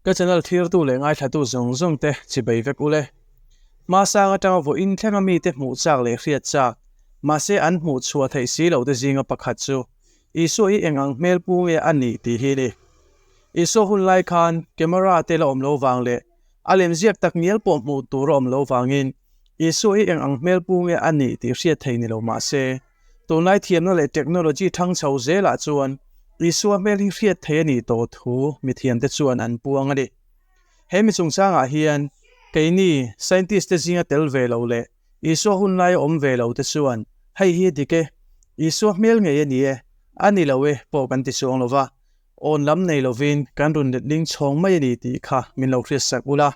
Ka channel thirtu leh ngaithlatu zawng zawng te chibei vek ule. Hmasang atanga vawiin thlenga mite hmuh chak leh hriat chak, mahse an hmuh chhuah theih si lo te zinga pakhat chu Isua hi eng ang hmel pu nge a nih tih hi ni. Isua hun lai khan camera te la awm lo vang leh a lemziak tak ngial pawh hmuh tur a awm lo vangin Isua hi eng ang hmel pu nge a nih tih hriat thei ni lo mahse tunlai thiamna leh technology thang chho zelah chuan Isua hmel hi hriat thei a nih tawh thu mithiamte chuan an puang a ni. He mi chungchangah hian keini scientist te zinga tel ve lo leh Isua hun laia awm ve lo te chuan hei hi a dik e, Isua hmel ngei a ni e, a ni lo e pawh kan ti chuang lo va, awn lam nei lovin kan rawn letling chhawng mai a ni tih kha min lo hriatsak ula.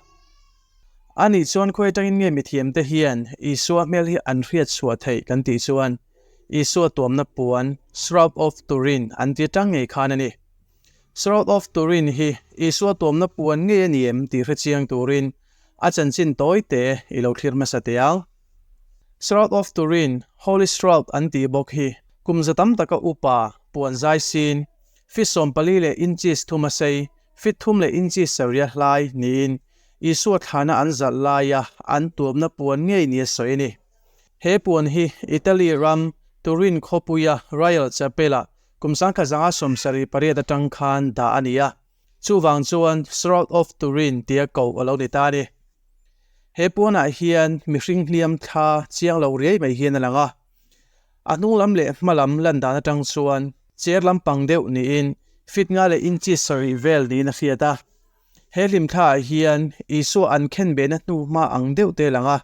A nih chuan khawi atangin nge mithiamte hian Isua hmel hi an hriat chhuah theih kan tih chuan Isua tuamna puan, Shroud of Turin, an ti atang ngei khan a ni. Shroud of Turin hi Isua tuamna puan ngei a ni em tih hre chiang turin a chanchin tawi te i lo thlir hmasa teh ang. Shroud of Turin, Holy Shroud an tih bawk hi kum za tam taka upa puan zai sin, feet 14 leh inches thum a sei, Feet thum leh inches sarih a hlai niin Isua thlana an zalh laia an tuamna puan ngei nia sawi a ni. He puan hi Italy ram Turin khawpuia Royal Chapel-ah kum 1978 atang khan dah a ni a, chuvang chuan Shroud of Turin tia koh a lo ni ta a ni. He puanah hian mihring hliam thla chiang lo riai mai hian a lang a. A hnung lam leh hma lam lan dan atang chuan chair lampang deuh niin feet nga leh inches sarih vel niin a hriat a. He hlimthla ah hian Isua an khen behna hnu hma ang deuh te lang a,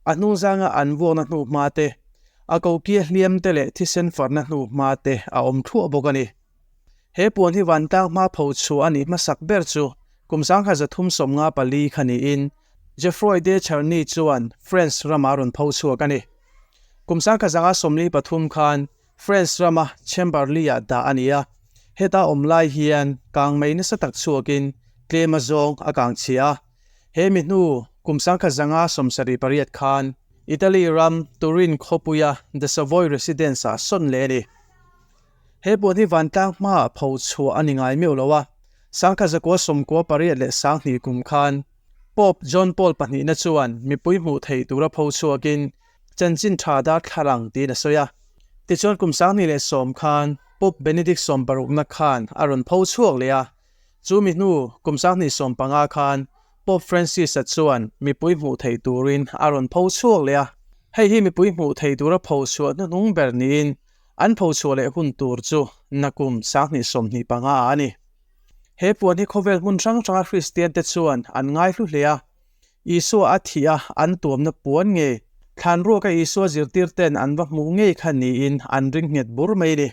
a hnung zanga an vuakna hnu hma te, a kokia hliam te leh thisen farna hnu hma te a awm thluah bawk a ni. He puan hi vantlang hma pho chhuah a nih hmasak ber chu kum 1354 kha niin Geoffroy de Charny chuan France ramah a rawn pho chhuak a ni. Kum 1943 khan France rama Chamberley-ah dah a ni a, heta awm lai hian kang mai nasa tak chhuakin tlem a zawng a kang chhia a. He mi hnu kum 1978 khan Italy ram Turin khawpuia The Savoy Residence-ah sawn leh a ni. He puan hi vantlang hmaah pho chhuah a ni ngai meuh lo a, 1998 kum khan Pope John Paul pahnihna chuan mipui hmuh theih tura pho chhuakin chanchin tha darthlalang tiin a sawi a. Tichuan kum 2010 khan Pope Benedict sawmparukna khan a rawn pho chhuak leh a, chu mi hnu kum 2015 khan Pope Francis-a chuan mipui hmuh theih turin a rawn pho chhuak leh a. Hei hi mipui hmuh theih tura pho chhuah hnuhnung ber niin an pho chhuah leh hun tur chu nakum 2025 ah a ni. He puan hi khawvel hmun hrang hranga Kristiante chuan an ngaihlu hle a. Isua a thih a, an tuamna puan ngei, thlan ruaka Isua zirtirte'n an va hmuh ngei kha niin an ring nghet bur mai a ni.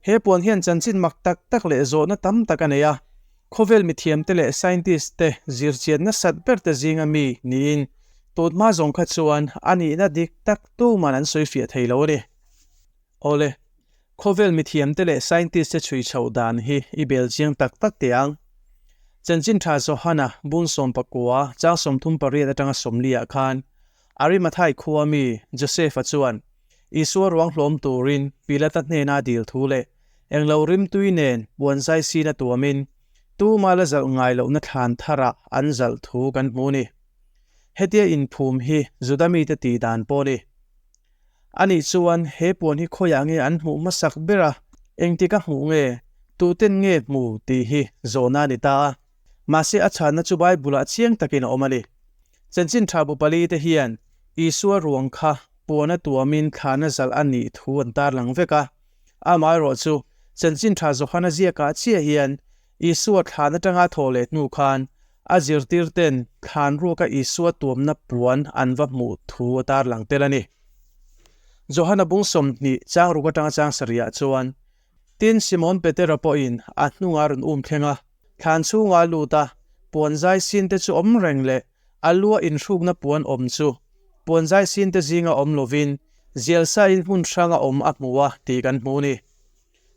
He puan hian chanchin mak tak tak leh zawhna tam tak a nei a. Khawvel mithiamte leh scientist te zirchian nasat ber te zinga mi niin tun hma zawng kha chuan a nihna dik tak tuman an sawi fiah thei lo a ni. Awle, khawvel mithiamte leh scientist te chhui chhoh dan hi i bel chiang tak tak teh ang. Chanchin tha Johana bun 19 chang 38 atanga 40 ah khan Arimathai khua mi Joseph-a chuan Isua ruang hlawm turin Pilata hnena dil thu leh englo rimtui nen puan zai sina tuamin tuma la zalh ngai lohna thlan tharah an zalh thu kan hmu ni. Hetia inphum hi Juda mite tih dan pawh ni. A nih chuan he puan hi khawiah nge an hmuh hmasak ber a, engtik a hmuh nge, tuten nge hmu tih hi zawhna a ni ta a. Mahse a chhanna chu Bible-ah chiang takin a awm a ni. Chanchin tha bu pali te hian Isua ruang kha puana tuamin thlana zalh a nih thu an tarlang vek a. Amaherawh chu Chanchin tha Johana ziakah chiah hian Isua thlan atanga thawh leh hnu khan a zirtirten thlan ruaka Isua tuamna puan an va hmuh thu a tarlang tel a ni. Johana bung 20 chang ruk atanga chang sarihah chuan, Tin, Simon Petera pawhin a hnungah rawn um thleng a, thlan chhungah a lut a, puan zai sin te chu awm reng leh a lua inhrukna puan awm chu puan zai sin te zinga awm lovin zialsa in hmun hranga awm a hmu a tih kan hmu ni.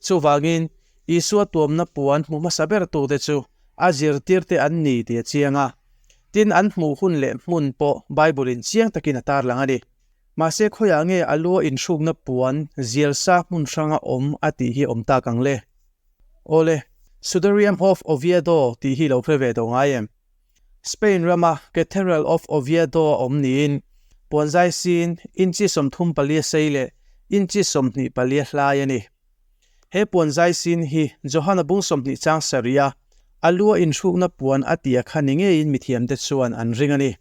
Chuvangin, Isua tuamna puan hmu hmasa ber tute chu a zirtirte an ni tih a chiang a. Tin, an hmuh hun leh hmun pawh Bible-in chiang takin a tarlang a ni. Mahse, khawiah nge a lua inhrukna puan zialsa hmun hranga awm a tih hi awm tak ang le? Awle, Sudarium of Oviedo tih hi lo hre ve tawh ngai em? Spain rama Cathedral of Oviedo a awm niin, puanzai sin inchi 34 a sei leh inchi 24 a hlai a ni. He puanzai sin hi Johana bung 20 chang sarih a, a lu a inhrukna puan a tih a kha ni ngeiin mithiamte chuan an ring a ni.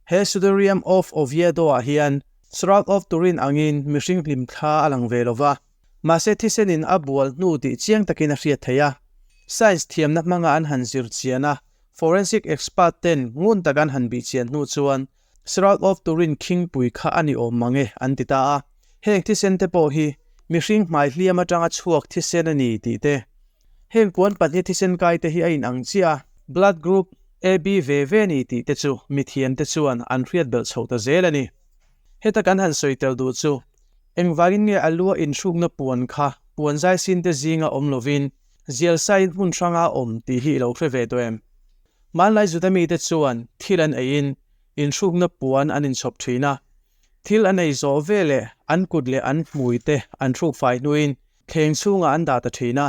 He Sudarium of Oviedo-ah hian Shroud of Turin angin mihring hlimthla a lang ve lo va, mahse thisenin a bual hnu tih chiang takin a hriat theih a. Science thiamna hmanga an han zir chian a, forensic expert ten ngun tak an han bih chian hnu chuan Shroud of Turin khingpui kha a ni awm mang e an ti ta a. Heng thisen te pawh hi mihring hmai hliam atanga chhuak thisen a ni tih te. Heng puan pahnih thisen kai te hi a inang chiah a, blood group AB ve ve ni tih te chu mithiam te chuan an hriat belh chhoh ta zel a ni. Heta kan han sawi tel duh chu engvangin nge a lua inhrukna puan kha puan zaisin te zinga awm lovin zial sain hmun hranga awm tih hi i lo hre ve tawh em? Hmanlai Juda mite chuan thil an eiin inhrukna puan an inchhawp thin a, thil an ei zawh veleh an kut leh an hmui te an hruk fai hnuin thleng chhungah an dah ta thin a,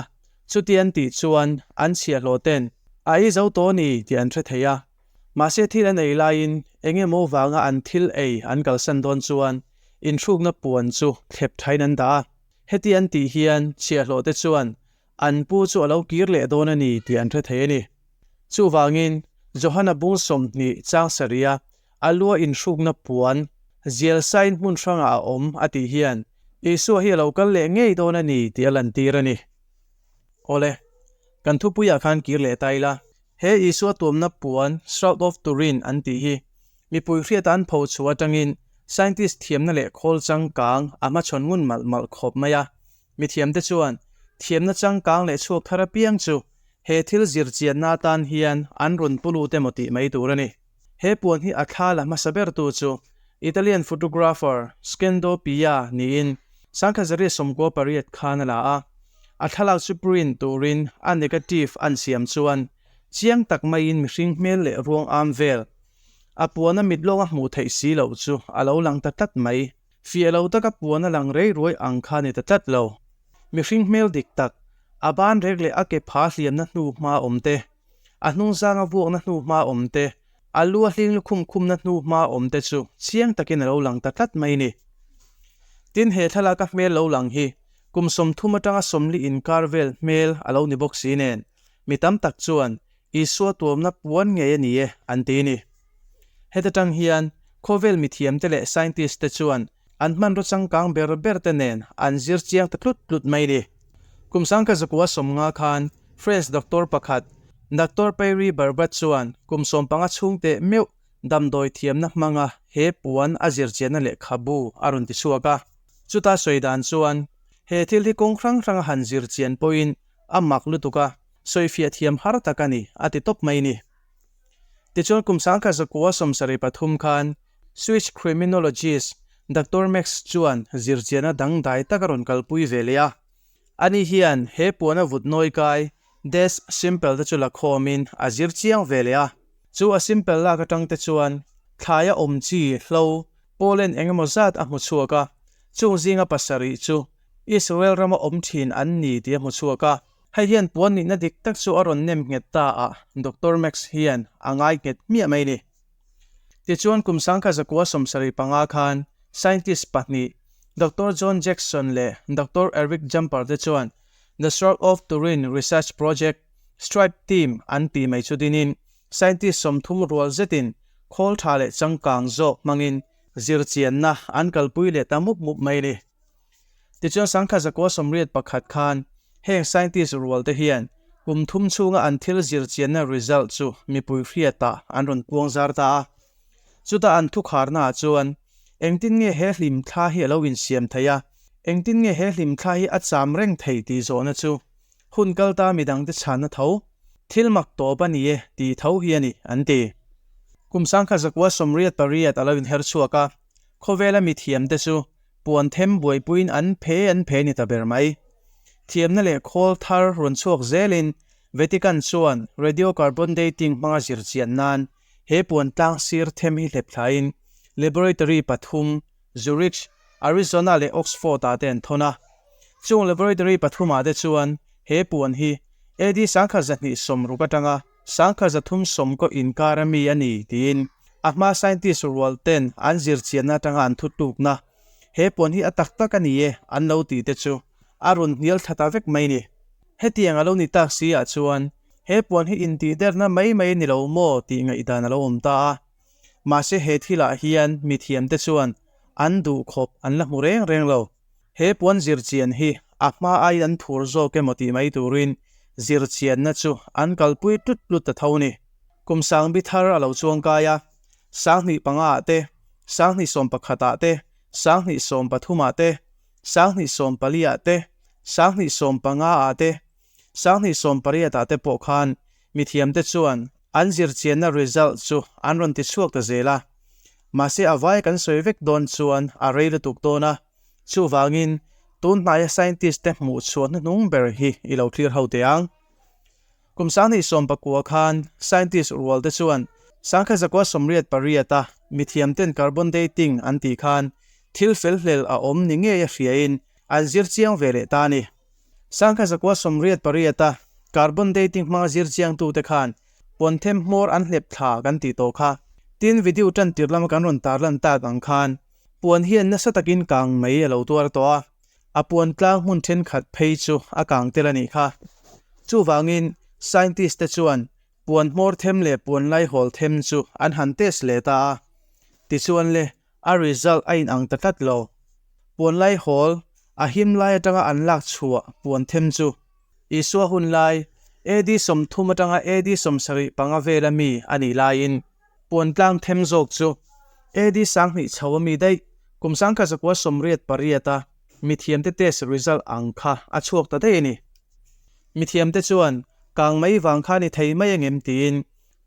chuti an tih chuan an chhiahhlawh ten a ei zo tawh a ni tih an hre thei a. Mahse thil an ei laiin eng emaw vanga an thil ei an kalsan dawn chuan inhrukna puan chu thlep thain an dah a, heti an tih hian chhiahhlawh te chuan an pu chu a lo kir leh dawn a ni tih an hre thei a ni. Chuvangin, Johana bung 20 chang sarih a a lua inhrukna puan zial sain hmun hrangah a awm a tih hian Isua hi a lo kal leh ngei dawn a ni tih a lantir a ni. Awle, kan thupuiah khan kir leh ta ila. He Isua tuamna puan Shroud of Turin an tih hi mipui hriata an pho chhuah atangin scientist thiamna leh khawl changkang a hmachhawn ngun malh malh khawp mai a. Mithiamte chuan thiamna changkang leh chhuak thar apiang chu he thil zir chianna atan hian an rawn pu lut emaw tih mai tur a ni. He puan hi a thla la hmasa bertu chu Italian photographer Skendo Pia niin 1998 khan a la a. A thlalak chu print turin a negative an siam chuan chiang tak maiin mihring hmel leh ruang am vel a puana mit lawnga hmuh theih si loh chu a lo lang ta tlat mai. Fiah lo taka puan a lang rei ruai ang kha ni ta tlat lo. Mihring hmel dik tak, a ban rek leh a ke pha hliamna hnu hma awm te, a hnung zanga vuakna hnu hma awm te, a lu a hling lukhum khumna hnu hma awm te chu chiang takin a lo lang ta tlat mai ni. Tin, he thlalaka hmel lo lang hi kum 30 atanga 40 inkar vel hmel a lo ni bawk si nen, mi tam tak chuan Isua tuamna puan ngei a ni e an ti ni. Heta tang hian khawvel mithiamte leh scientist te chuan an hmanraw changkang ber ber te nen an zir chiang ta tlut tlut mai ni. Kum 1950 khan French doctor pakhat Doctor Pierre Barbat chuan kum 15 chhung teh meuh damdawi thiamna hmanga he puan a zir chianna lehkhabu a rawn ti chhuak a. Chuta sawi dan chuan he thil hi kawng hrang hranga han zir chian pawhin a mak lutuk a, sawifiah thiam har tak a ni a ti tawp mai ni. Tichuan kum 1973 khan Swiss criminologist Doctor Max chuan zirchianna dangdai tak a rawn kalpui ve leh a. Ani hian he puana vut nawi kai Des Simple te chu la khawmin a zir chiang ve leh a. Chu a simple lak atang te chuan thlaia awm chi hlo pollen eng emaw zat a hmu chhuak a, chung zinga pasarih chu Israel rama awm thin an ni tih a hmu chhuak a. Hei hian puan nihna dik tak chu a rawn nem nghet ta a, Doctor Max hian a ngai nghet hmiah mai ni. Tichuan kum 1975 khan scientist pahnih Doctor John Jackson leh Doctor Eric Jumper te chuan The Shroud of Turin Research Project, Stripe Team an tih mai chu dinin scientist 30 rual zetin khawl tha leh changkang zawk hmangin zirchianna an kalpui leh ta mup mup mai ni. Tichuan 1981 khan heng scientist rual te hian kum thum chhunga an thil zirchianna result chu mipui hriatah an rawn puang zar ta a. Chuta an thukharna ah chuan engtin nge he hlim thla hi a lo insiam theih a, engtin nge he hlim thla hi a cham reng thei tih zawhna chu hun kal ta midangte chhanna tho, thil mak tawp a ni e tih tho hi a ni, an ti. Kum 1988 a lo inher chhuak a, khawvela mithiamte chu puan them buaipuiin an phe an phe ni ta ber mai. Thiamna leh khawl thar rawn chhuak zelin Vatican chuan radiocarbon dating hmanga zir chian nan he puan tlang sir them hi hlep thlain laboratory pathum Zurich, Arizona leh Oxford ah te an thawn a. Chung laboratory pathum ah te chuan he puan hi AD 1260 atanga. 1320 inkar a mi a ni tiin a hma scientist rual ten an zirchianna atanga an thutlukna he puan hi a tak tak a ni e an lo tih te chu a rawn hnial thla ta vek mai ni. Hetiang a lo ni tak si ah chuan he puan hi intihderna mai mai a ni lo maw tih ngaihdan a lo awm ta a. Mahse he thilah hian mithiamte chuan an duhkhawp an la hmu reng reng lo. He puan zirchian hi a hma aiin an phur zawk emaw tih mai turin zirchianna chu an kalpui tlut tlut ta tho ni. Kum sangbi thar a lo chuang kai a, 2005 ah te, 2011 ah te, 2013 ah te, 2014 ah te, 2015 ah te, 2018 ah te pawh khan mithiamte chuan an zirchianna result chu an rawn ti chhuak ta zel a. Mahse a vai kan sawi vek dawn chuan a rei lutuk dawn a, chuvangin tun hnaia scientist te hmuh chhuah hnuhnung ber hi i lo clear ho teh ang. Kum 2019 khan scientist rual te chuan 1988 a mithiam ten carbon dating an tih khan thil fel hlel a awm ni ngei a hriain an zir chiang ve leh ta a ni. 1988 a carbon dating hmanga zir chiangtute khan puanthem hmawr an hlep thla kan tih tawh kha. Tin, video tan tir lama kan rawn tarlan tak ang khan puan hian nasa takin kang mai a lo tuar tawh a, a puan tlang hmun thenkhat phei chu a kang tel a nih kha. Chuvangin, scientist te chuan puan hmawr them leh puan laihawl them chu an han test leh ta a. Tichuan le, a result a inang ta tlat lo. Puan laihawl, a him lai atanga an lak chhuah puan them chu Isua hun lai, AD 30 atanga AD 75 vela mi a nih laiin, puan tlang them zawk chu AD 2000 chho a mi daih, kum 1988 a mithiamte test result ang kha a chhuak ta daih a ni. Mithiamte chuan kang mai vang kha ni thei mai angem tiin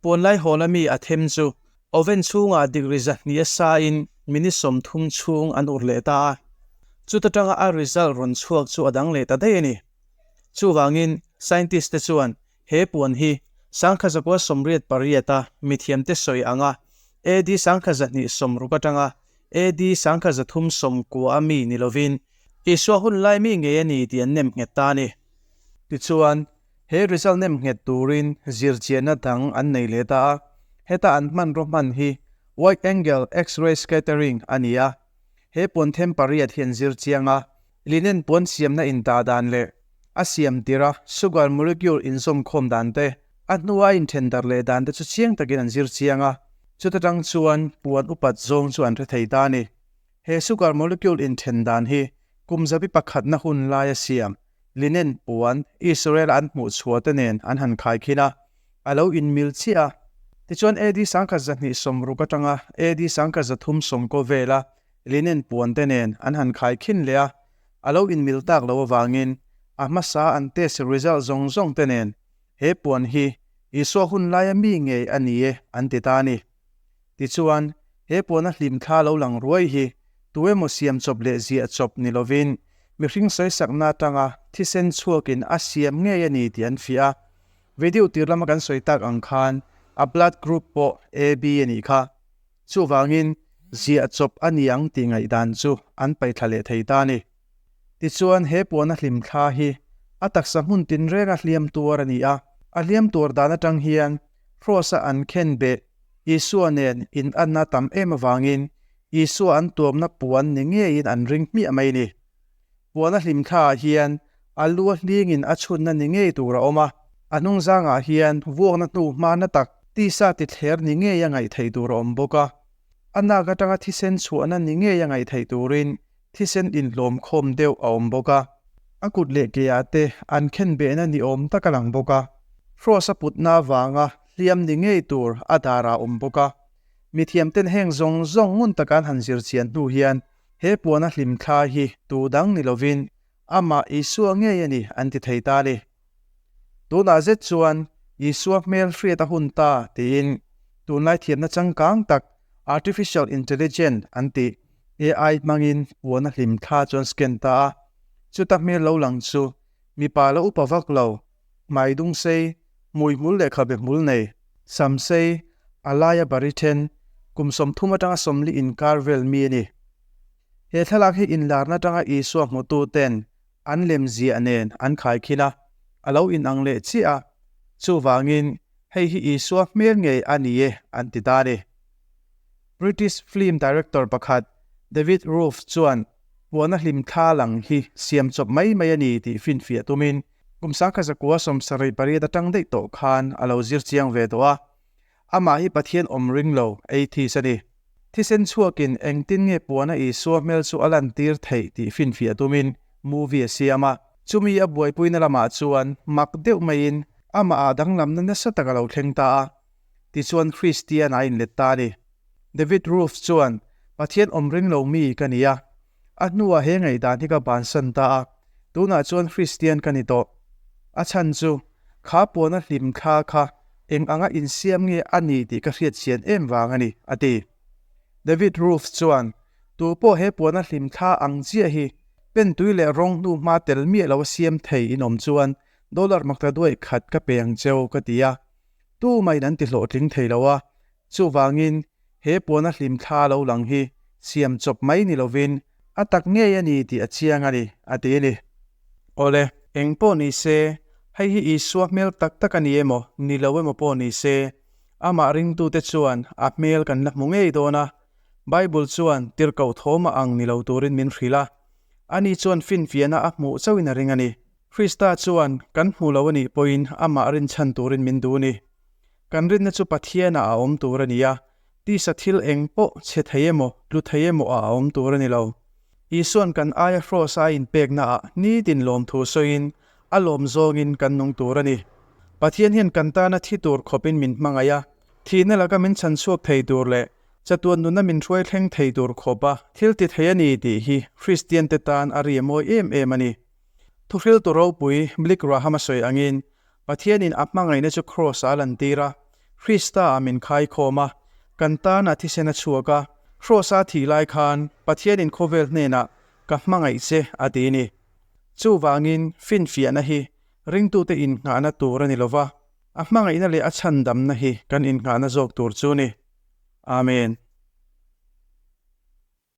puan laihawl a mi a them chu Oven chhungah degree 200 a sain minute 30 chhung an ur leh ta a, chuta tanga a result rawn chhuak chu a dang leh ta daih a ni. Chuvangin, scientist te chuan he puan hi 1988 a mithiamte sawi anga AD 1260 atanga AD 1390 a mi ni lovin Isua hun lai mi ngei a ni tih an nem nghet ta a ni. Tichuan, He result nem nghet turin zirchianna dang an nei leh ta a, heta an hmanraw hman hi wide angle X-ray scattering a ni a. He puan them pariat hi an zir chiang a, linen puan siamna intah dan leh a siam tirh a sugar molecule inzawmkhawm dan te, a hnua a inthen darh leh dan te chu chiang takin an zir chiang a, chuta tang chuan puan upat zawng chu an hre thei ta a ni. He sugar molecule inthen dan hi kum zabi pakhatna hun laia siam linen puan Israel an hmuh chhuah te nen an han khai khin a, a lo inmil chiah a. Tichuan AD 1260 atanga AD 1390 vela linen puan te nen an han khai khin leh a, a lo inmil tak lo avangin a hmasa an test result zawng zawng te nen he puan hi Isua hun laia mi ngei a ni e an ti ta a ni. Tichuan, he puana hlimthla lo lang ruai hi tu emaw siam chawp leh ziah chawp ni lovin mihring sawisakna atanga thisen chhuakin a siam ngei a ni tih an fiah a. Video tir lama kan sawi tak ang khan a blood group pawh AB a nih kha. Chuvangin, ziah chawp a ni ang tih ngaihdan chu an paihthla leh thei ta a ni. Tichuan, he puana hlimthla hi a taksa hmun tinrenga hliam tuar a ni a, a hliam tuar dan atang hian Kraws-a an khen beh Isua nen inanna tam em avangin Isua an tuamna puan ni ngeiin an ring hmiah mai ni. Puana hlimthlaah hian a lu a hlingin a chhunna ni ngei tur a awm a, a hnungzangah hian vuakna hnu hmana tak tisa tithler ni ngei a ngaih theih tur a awm bawk a. A nak atanga thisen chhuahna ni ngei a ngaih theih turin thisen inhlawm khawm deuh a awm bawk a, a kut leh keah te an khen behna ni awm tak a lang bawk a, Kraws a putna avanga hliam ni ngei tur a darah a awm bawk a. Mithiamten heng zawng zawng ngun taka an han zir chian hnu hian he puana hlimthla hi tu dang ni lovin amah Isua ngei a ni an ti thei ta a ni. Tunah zet chuan Isua hmel hriat a hun ta tiin tunlai thiamna changkang tak Artificial Intelligence an tih AI hmangin puana hlim thla chu an scan ta a, chuta hmel lo lang chu mipa la upa vak lo, hmai dung sei, hmui hmul leh khabe hmul nei, sam sei, a laia bari then, kum 30 atanga 40 inkar vel mi a ni. He thlalak hi inlarna atanga Isua hmutu ten an lem ziah nen an khaikhin a, a lo inang leh chiah a. Chuvangin, Hei hi Isua hmel ngei a ni e an ti ta a ni. British film director pakhat David Roof chuan puana hlim thla lang hi siam chawp mai mai a ni tih finfiah tumin kum 1978 atang daih tawh khan a lo zir chiang ve tawh a. Amah hi Pathian awm ring lo, atheist a ni. Thisen chhuakin engtin nge puana Isua hmel chu a lantir theih tih finfiah tumin movie a siam a. Chumi a buaipuina lamah chuan mak deuh maiin amah ah danglamna nasa tak a lo thleng ta a, tichuan Kristian a inlet ta a ni. David Roof chuan, Pathian awm ring lo mi ka ni a, a hnuah he ngaihdan hi ka bansan ta a, tunah chuan Kristian ka ni tawh. A chhan chu, kha puana hlim thla kha eng anga insiam nge a ni tih ka hriat chian em vang a ni, a ti. David Roof chuan, Tu pawh he puana hlim thla ang chiah hi pen tui leh rawng hnu hma tel miah lo a siam thei in awm chuan dollar makta duaih khat ka pe ang cheu ka ti a. Tu maiin an ti hlawhtling thei lo a, chuvangin he puana hlim thla lo lang hi siam chawp mai ni lovin a tak ngei a ni tih a chiang a ni, a ti a ni. Awle, eng pawh ni se, hei hi Isua hmel tak tak a ni emaw, ni lo emaw pawh ni se, amah ringtute chuan a hmel kan la hmu ngei dawn a, Bible chuan tirhkoh thawm a ang ni lo turin min hrilh a, ani chuan finfiahna a hmuh chauhin a ring a ni. Krista chuan kan hmu lo a nih pawhin amah rinchhan turin min duh a ni. Kan rinna chu Pathianah a awm tur a ni a, tisa thil eng pawh chhe thei emaw, tlu thei emaw ah a awm tur a ni lo. Isuan kan aia hrawsa a inpeknaah nitin lawmthu sawiin a lawm zawngin kan nung tur a ni. Pathian hian kan tana thi tur khawpin min hmangaih a, thihna laka min chhan chhuak thei tur leh chatuan nuna min hruai thleng thei tur khawpa thil ti thei a ni tih hi Kristiante tan a ri mawi em em a ni. Thuhriltu ropui Blik Graham a sawi angin, Pathianin a hmangaihna chu Kraws-ah a lantir a, Krista-ah min khaikhawm a, kan tan a thisen a chhuak a. Kraws-a thih lai khan Pathianin khawvel hnenah ka hmangaih che a ti a ni. Chuvangin finfiahna hi ringtute innghahna tur a ni lova, a hmangaihna leh a chhandamna hi kan innghahna zawk tur chu a ni. Amen.